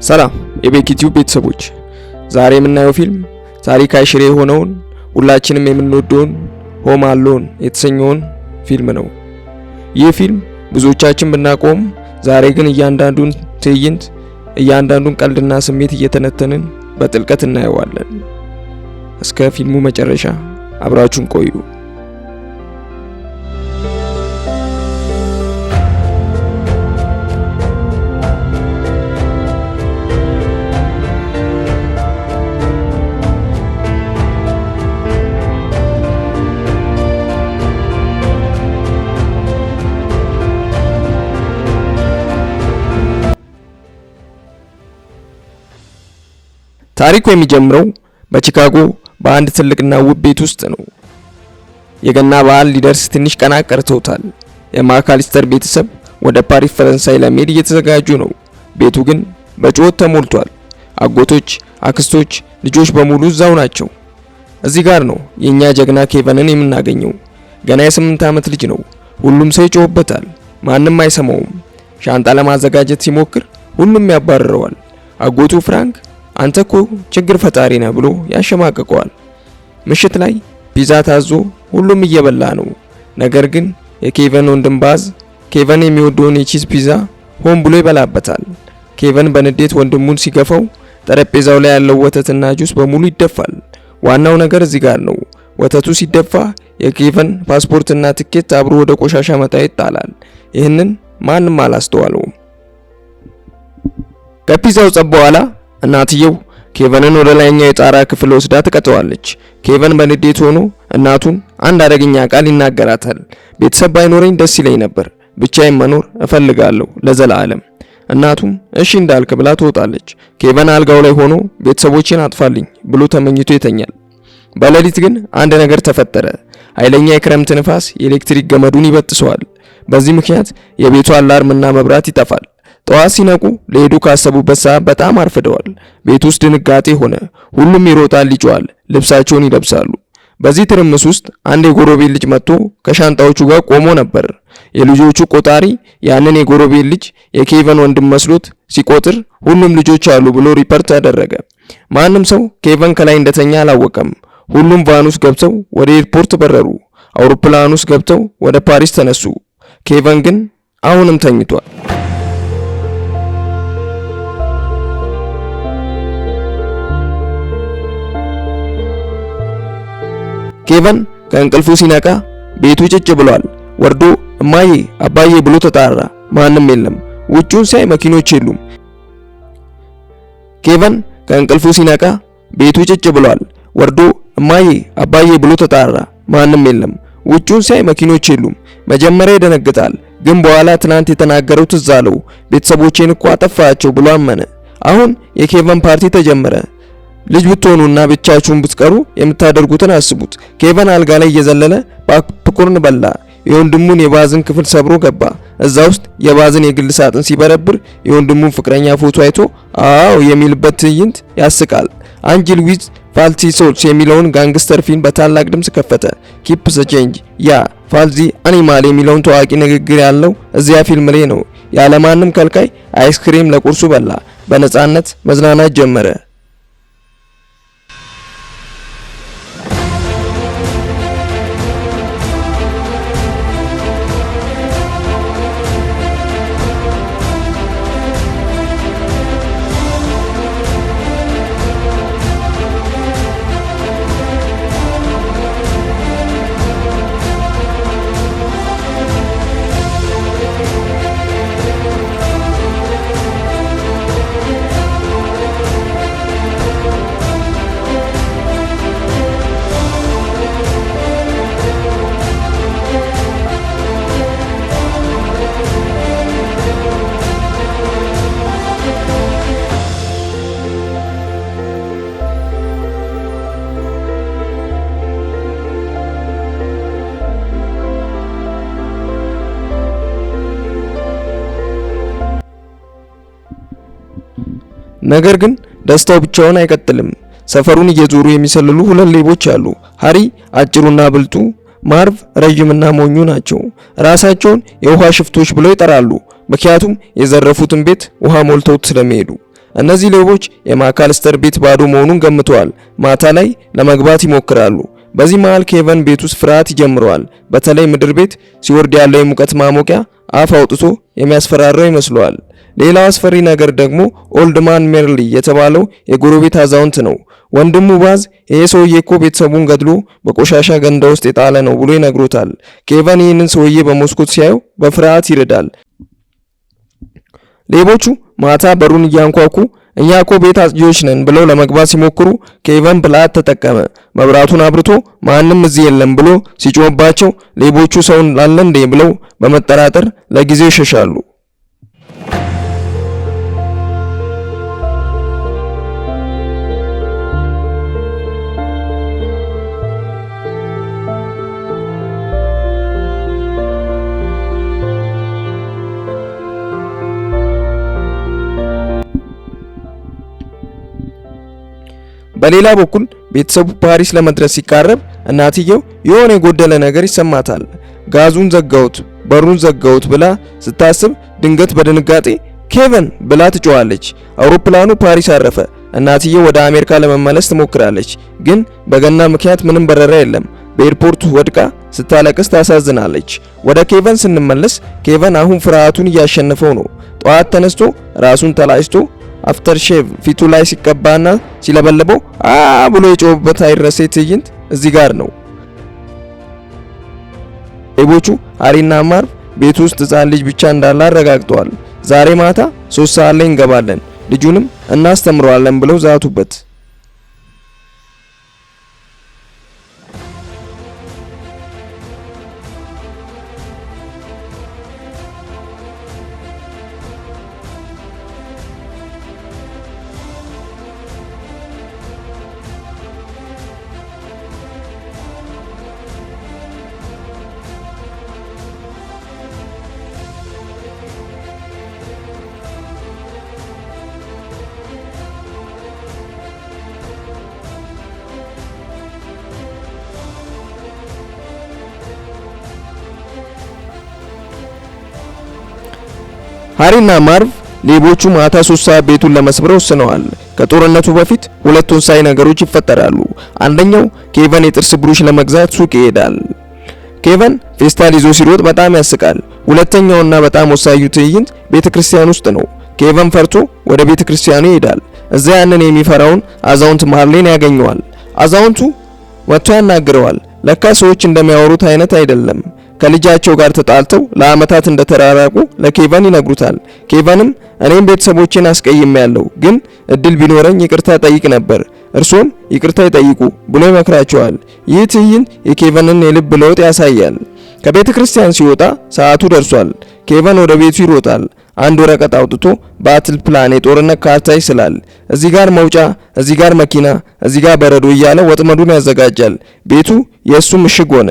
ሰላም የቤኪ ቲዩብ ቤተሰቦች፣ ዛሬ የምናየው ፊልም ታሪክ አይሽሬ የሆነውን ሁላችንም የምንወደውን Home Alone የተሰኘውን ፊልም ነው። ይህ ፊልም ብዙዎቻችን ብናውቀውም ዛሬ ግን እያንዳንዱን ትዕይንት፣ እያንዳንዱን ቀልድና ስሜት እየተነተንን በጥልቀት እናየዋለን። እስከ ፊልሙ መጨረሻ አብራችሁን ቆዩ። ታሪኩ የሚጀምረው በቺካጎ በአንድ ትልቅና ውብ ቤት ውስጥ ነው። የገና በዓል ሊደርስ ትንሽ ቀናት ቀርተውታል። የማካሊስተር ቤተሰብ ወደ ፓሪስ ፈረንሳይ ለመሄድ እየተዘጋጁ ነው። ቤቱ ግን በጩኸት ተሞልቷል። አጎቶች፣ አክስቶች፣ ልጆች በሙሉ እዛው ናቸው። እዚህ ጋር ነው የኛ ጀግና ኬቨንን የምናገኘው። ገና የ8 ዓመት ልጅ ነው። ሁሉም ሰው ይጮህበታል። ማንም አይሰማውም። ሻንጣ ለማዘጋጀት ሲሞክር ሁሉም ያባርረዋል። አጎቱ ፍራንክ አንተ እኮ ችግር ፈጣሪ ነህ ብሎ ያሸማቅቀዋል። ምሽት ላይ ፒዛ ታዞ ሁሉም እየበላ ነው። ነገር ግን የኬቨን ወንድም ባዝ ኬቨን የሚወደውን የ cheese ፒዛ ሆን ብሎ ይበላበታል። ኬቨን በንዴት ወንድሙን ሲገፋው ጠረጴዛው ላይ ያለው ወተትና ጁስ በሙሉ ይደፋል። ዋናው ነገር እዚህ ጋር ነው። ወተቱ ሲደፋ የኬቨን ፓስፖርትና ትኬት አብሮ ወደ ቆሻሻ መጣያ ይጣላል። ይህንን ማንም አላስተዋለውም። ከፒዛው ጸብ በኋላ እናትየው ኬቨንን ወደ ላይኛው የጣራ ክፍል ወስዳ ትቀጠዋለች። ኬቨን በንዴት ሆኖ እናቱን አንድ አደገኛ ቃል ይናገራታል። ቤተሰብ ባይኖረኝ ደስ ይለኝ ነበር፣ ብቻዬን መኖር እፈልጋለሁ ለዘላለም። እናቱም እሺ እንዳልክ ብላ ትወጣለች። ኬቨን አልጋው ላይ ሆኖ ቤተሰቦቼን አጥፋልኝ ብሎ ተመኝቶ ይተኛል። በሌሊት ግን አንድ ነገር ተፈጠረ። ኃይለኛ የክረምት ንፋስ የኤሌክትሪክ ገመዱን ይበጥሰዋል። በዚህ ምክንያት የቤቱ alarm እና መብራት ይጠፋል። ጠዋት ሲነቁ ሊሄዱ ካሰቡበት ሰዓት በጣም አርፍደዋል። ቤት ውስጥ ድንጋጤ ሆነ። ሁሉም ይሮጣል፣ ይጮሃል፣ ልብሳቸውን ይለብሳሉ። በዚህ ትርምስ ውስጥ አንድ የጎረቤት ልጅ መጥቶ ከሻንጣዎቹ ጋር ቆሞ ነበር። የልጆቹ ቆጣሪ ያንን የጎረቤት ልጅ የኬቨን ወንድም መስሎት ሲቆጥር ሁሉም ልጆች አሉ ብሎ ሪፖርት አደረገ። ማንም ሰው ኬቨን ከላይ እንደተኛ አላወቀም። ሁሉም van ውስጥ ገብተው ወደ ኤርፖርት በረሩ። አውሮፕላን ውስጥ ገብተው ወደ ፓሪስ ተነሱ። ኬቨን ግን አሁንም ተኝቷል። ኬቨን ከእንቅልፉ ሲነቃ ቤቱ ጭጭ ብሏል። ወርዶ እማዬ አባዬ ብሎ ተጣራ። ማንም የለም። ውጩን ሲያይ መኪኖች የሉም። ኬቨን ከእንቅልፉ ሲነቃ ቤቱ ጭጭ ብሏል። ወርዶ እማዬ አባዬ ብሎ ተጣራ። ማንም የለም። ውጩን ሲያይ መኪኖች የሉም። መጀመሪያ ይደነግጣል፣ ግን በኋላ ትናንት የተናገረው ትዝ አለው። ቤተሰቦቼን እኮ አጠፋቸው ብሎ አመነ። አሁን የኬቨን ፓርቲ ተጀመረ። ልጅ ብትሆኑና ብቻችሁን ብትቀሩ የምታደርጉትን አስቡት። ኬቨን አልጋ ላይ እየዘለለ popcorn በላ። የወንድሙን የባዝን ክፍል ሰብሮ ገባ። እዛ ውስጥ የባዝን የግል ሳጥን ሲበረብር የወንድሙን ፍቅረኛ ፎቶ አይቶ አዎ የሚልበት ትዕይንት ያስቃል። Angel with Filthy Soul የሚለውን gangster ፊልም በታላቅ ድምጽ ከፈተ። Keep the change, ya filthy animal የሚለውን ታዋቂ ንግግር ያለው እዚያ ፊልም ላይ ነው። ያለማንም ከልካይ አይስክሪም ለቁርሱ በላ። በነጻነት መዝናናት ጀመረ። ነገር ግን ደስታው ብቻውን አይቀጥልም። ሰፈሩን እየዞሩ የሚሰልሉ ሁለት ሌቦች አሉ። ሃሪ አጭሩና ብልጡ፣ ማርቭ ረጅምና ሞኙ ናቸው። ራሳቸውን የውሃ ሽፍቶች ብለው ይጠራሉ፣ ምክንያቱም የዘረፉትን ቤት ውሃ ሞልተውት ስለሚሄዱ። እነዚህ ሌቦች የማካልስተር ቤት ባዶ መሆኑን ገምተዋል። ማታ ላይ ለመግባት ይሞክራሉ። በዚህ መሃል ኬቨን ቤት ውስጥ ፍርሃት ይጀምረዋል። በተለይ ምድር ቤት ሲወርድ ያለው የሙቀት ማሞቂያ አፍ አውጥቶ የሚያስፈራራው ይመስለዋል። ሌላው አስፈሪ ነገር ደግሞ Old Man ሜርሊ የተባለው የጎረቤት አዛውንት ነው። ወንድሙ ባዝ ይሄ ሰውዬ እኮ ቤተሰቡን ገድሎ በቆሻሻ ገንዳ ውስጥ የጣለ ነው ብሎ ይነግሮታል። ኬቨን ይህንን ሰውዬ በመስኮት ሲያየው በፍርሃት ይርዳል። ሌቦቹ ማታ በሩን እያንኳኩ እኛ እኮ ቤት አጽጂዎች ነን ብለው ለመግባት ሲሞክሩ ኬቨን ብልሃት ተጠቀመ። መብራቱን አብርቶ ማንም እዚህ የለም ብሎ ሲጮህባቸው ሌቦቹ ሰው አለ እንዴ ብለው በመጠራጠር ለጊዜው ይሸሻሉ። በሌላ በኩል ቤተሰቡ ፓሪስ ለመድረስ ሲቃረብ እናትየው የሆነ የጎደለ ነገር ይሰማታል። ጋዙን ዘጋሁት፣ በሩን ዘጋሁት ብላ ስታስብ ድንገት በድንጋጤ ኬቨን ብላ ትጮኻለች። አውሮፕላኑ ፓሪስ አረፈ። እናትየው ወደ አሜሪካ ለመመለስ ትሞክራለች፣ ግን በገና ምክንያት ምንም በረራ የለም። በኤርፖርት ወድቃ ስታለቅስ ታሳዝናለች። ወደ ኬቨን ስንመለስ ኬቨን አሁን ፍርሃቱን እያሸነፈው ነው። ጠዋት ተነስቶ ራሱን ተላጭቶ after shave ፊቱ ላይ ሲቀባና ሲለበለበው አ ብሎ የጮኸበት አይረሴ ትዕይንት እዚህ ጋር ነው። ሌቦቹ ሃሪና ማርቭ ቤት ውስጥ ሕፃን ልጅ ብቻ እንዳለ አረጋግጠዋል። ዛሬ ማታ 3 ሰዓት ላይ እንገባለን፣ ልጁንም እናስተምረዋለን ብለው ዛቱበት። ሃሪና ማርቭ ሌቦቹ ማታ 3 ሰዓት ቤቱን ለመስበር ወስነዋል። ከጦርነቱ በፊት ሁለት ወሳኝ ነገሮች ይፈጠራሉ። አንደኛው ኬቨን የጥርስ ብሩሽ ለመግዛት ሱቅ ይሄዳል። ኬቨን ፌስታል ይዞ ሲሮጥ በጣም ያስቃል። ሁለተኛውና በጣም ወሳኙ ትዕይንት ቤተክርስቲያን ውስጥ ነው። ኬቨን ፈርቶ ወደ ቤተክርስቲያኑ ይሄዳል። እዚያ ያንን የሚፈራውን አዛውንት ማርሌን ያገኘዋል። አዛውንቱ መጥቶ ያናግረዋል። ለካ ሰዎች እንደሚያወሩት አይነት አይደለም። ከልጃቸው ጋር ተጣልተው ለአመታት እንደተራራቁ ለኬቨን ይነግሩታል። ኬቨንም እኔም ቤተሰቦቼን አስቀይሜያለሁ፣ ግን እድል ቢኖረኝ ይቅርታ እጠይቅ ነበር፣ እርሶም ይቅርታ ይጠይቁ ብሎ ይመክራቸዋል። ይህ ትዕይንት የኬቨንን የልብ ለውጥ ያሳያል። ከቤተ ክርስቲያን ሲወጣ ሰዓቱ ደርሷል። ኬቨን ወደ ቤቱ ይሮጣል። አንድ ወረቀት አውጥቶ battle plan የጦርነት ካርታ ይስላል። እዚህ ጋር መውጫ፣ እዚህ ጋር መኪና፣ እዚህ ጋር በረዶ እያለ ወጥመዱን ያዘጋጃል። ቤቱ የእሱ ምሽግ ሆነ።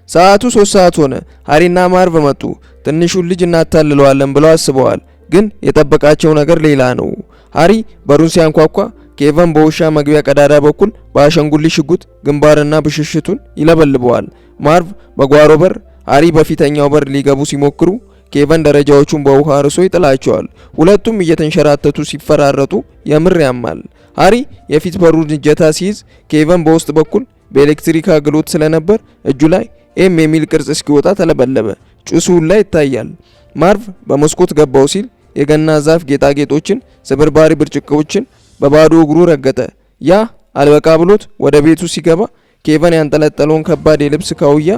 ሰዓቱ 3 ሰዓት ሆነ። ሃሪና ማርቭ መጡ። ትንሹን ልጅ እናታልለዋለን ብለው አስበዋል። ግን የጠበቃቸው ነገር ሌላ ነው። ሃሪ በሩን ሲያንኳኳ ኬቨን በውሻ መግቢያ ቀዳዳ በኩል በአሻንጉሊት ሽጉጥ ግንባርና ብሽሽቱን ይለበልበዋል። ማርቭ በጓሮ በር፣ ሃሪ በፊተኛው በር ሊገቡ ሲሞክሩ ኬቨን ደረጃዎቹን በውሃ ርሶ ይጥላቸዋል። ሁለቱም እየተንሸራተቱ ሲፈራረጡ የምር ያማል። ሃሪ የፊት በሩን እጀታ ሲይዝ ኬቨን በውስጥ በኩል በኤሌክትሪክ አግሎት ስለነበር እጁ ላይ M የሚል ቅርጽ እስኪወጣ ተለበለበ። ጭሱ ሁላ ይታያል። ማርቭ በመስኮት ገባው ሲል የገና ዛፍ ጌጣጌጦችን፣ ስብርባሪ ብርጭቆዎችን በባዶ እግሩ ረገጠ። ያ አልበቃ ብሎት ወደ ቤቱ ሲገባ ኬቨን ያንጠለጠለውን ከባድ የልብስ ካውያ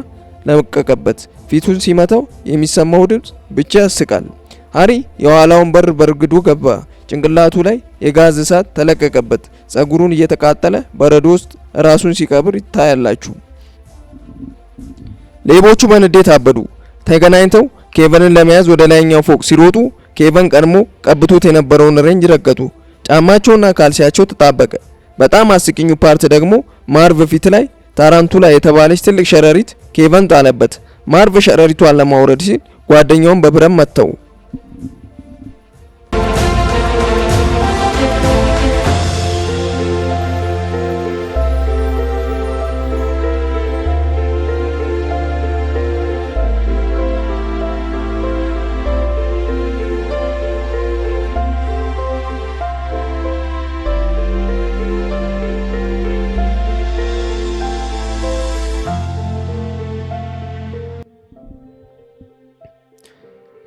ለቀቀበት። ፊቱን ሲመታው የሚሰማው ድምፅ ብቻ ያስቃል። ሃሪ የኋላውን በር በርግዶ ገባ። ጭንቅላቱ ላይ የጋዝ እሳት ተለቀቀበት። ጸጉሩን እየተቃጠለ በረዶ ውስጥ ራሱን ሲቀብር ይታያላችሁ። ሌቦቹ በንዴት አበዱ። ተገናኝተው ኬቨንን ለመያዝ ወደ ላይኛው ፎቅ ሲሮጡ ኬቨን ቀድሞ ቀብቶት የነበረውን ሬንጅ ረገጡ። ጫማቸውና ካልሲያቸው ተጣበቀ። በጣም አስቂኙ part ደግሞ ማርቭ ፊት ላይ ታራንቱላ የተባለች ትልቅ ሸረሪት ኬቨን ጣለበት። ማርቭ ሸረሪቷን ለማውረድ ሲል ጓደኛውን በብረት መታው።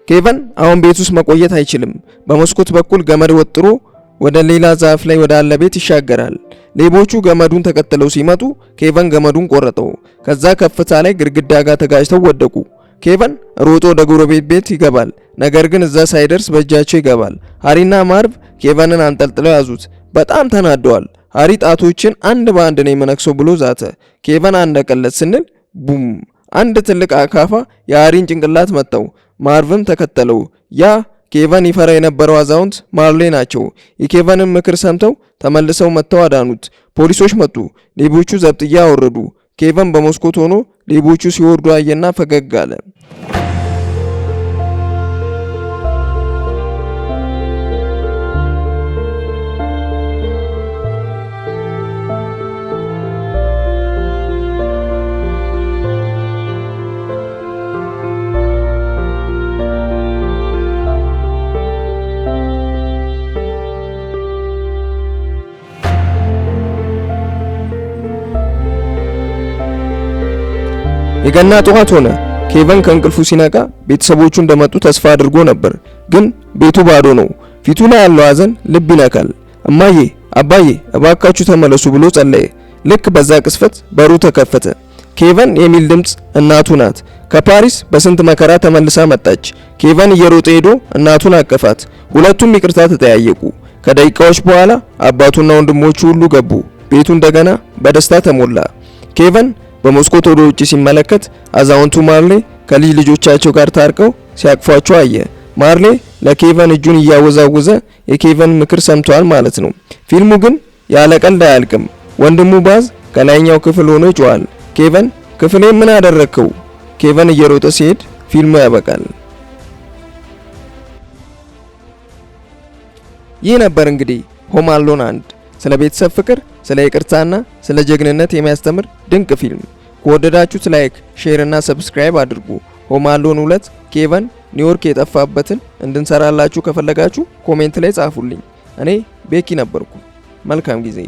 ኬቨን አሁን ቤት ውስጥ መቆየት አይችልም። በመስኮት በኩል ገመድ ወጥሮ ወደ ሌላ ዛፍ ላይ ወዳለ ቤት ይሻገራል። ሌቦቹ ገመዱን ተከትለው ሲመጡ ኬቨን ገመዱን ቆረጠው። ከዛ ከፍታ ላይ ግድግዳ ጋር ተጋጭተው ወደቁ። ኬቨን ሮጦ ወደ ጎረቤት ቤት ይገባል። ነገር ግን እዛ ሳይደርስ በእጃቸው ይገባል። ሃሪና ማርቭ ኬቨንን አንጠልጥለው ያዙት። በጣም ተናደዋል። ሃሪ ጣቶችን አንድ በአንድ ነው የምነክሰው ብሎ ዛተ። ኬቨን አለቀለት ስንል ቡም! አንድ ትልቅ አካፋ የሃሪን ጭንቅላት መታው። ማርቭም ተከተለው። ያ ኬቨን ይፈራ የነበረው አዛውንት ማርሌ ናቸው። የኬቨንን ምክር ሰምተው ተመልሰው መጥተው አዳኑት። ፖሊሶች መጡ። ሌቦቹ ዘብጥያ አወረዱ። ኬቨን በመስኮት ሆኖ ሌቦቹ ሲወርዱ አየና ፈገግ አለ። የገና ጠዋት ሆነ። ኬቨን ከእንቅልፉ ሲነቃ ቤተሰቦቹ እንደመጡ ተስፋ አድርጎ ነበር፣ ግን ቤቱ ባዶ ነው። ፊቱ ላይ ያለው ሐዘን ልብ ይነካል። እማዬ፣ አባዬ እባካችሁ ተመለሱ ብሎ ጸለየ። ልክ በዛ ቅጽበት በሩ ተከፈተ። ኬቨን የሚል ድምፅ እናቱ ናት። ከፓሪስ በስንት መከራ ተመልሳ መጣች። ኬቨን እየሮጠ ሄዶ እናቱን አቀፋት። ሁለቱም ይቅርታ ተጠያየቁ። ከደቂቃዎች በኋላ አባቱና ወንድሞቹ ሁሉ ገቡ። ቤቱ እንደገና በደስታ ተሞላ። ኬቨን በመስኮት ወደ ውጭ ሲመለከት አዛውንቱ ማርሌ ከልጅ ልጆቻቸው ጋር ታርቀው ሲያቅፏቸው አየ። ማርሌ ለኬቨን እጁን እያወዛወዘ የኬቨን ምክር ሰምቷል ማለት ነው። ፊልሙ ግን ያለ ቀልድ አያልቅም። ወንድሙ ባዝ ከላይኛው ክፍል ሆኖ ይጮሃል። ኬቨን ክፍሌ ምን አደረግከው? ኬቨን እየሮጠ ሲሄድ ፊልሙ ያበቃል። ይህ ነበር እንግዲህ Home Alone 1፣ ስለ ቤተሰብ ፍቅር፣ ስለ ይቅርታና ስለ ጀግንነት የሚያስተምር ድንቅ ፊልም። ከወደዳችሁት like፣ share እና subscribe አድርጉ። Home Alone 2 ኬቨን ኒውዮርክ የጠፋበትን እንድንሰራላችሁ ከፈለጋችሁ comment ላይ ጻፉልኝ። እኔ ቤኪ ነበርኩ። መልካም ጊዜ።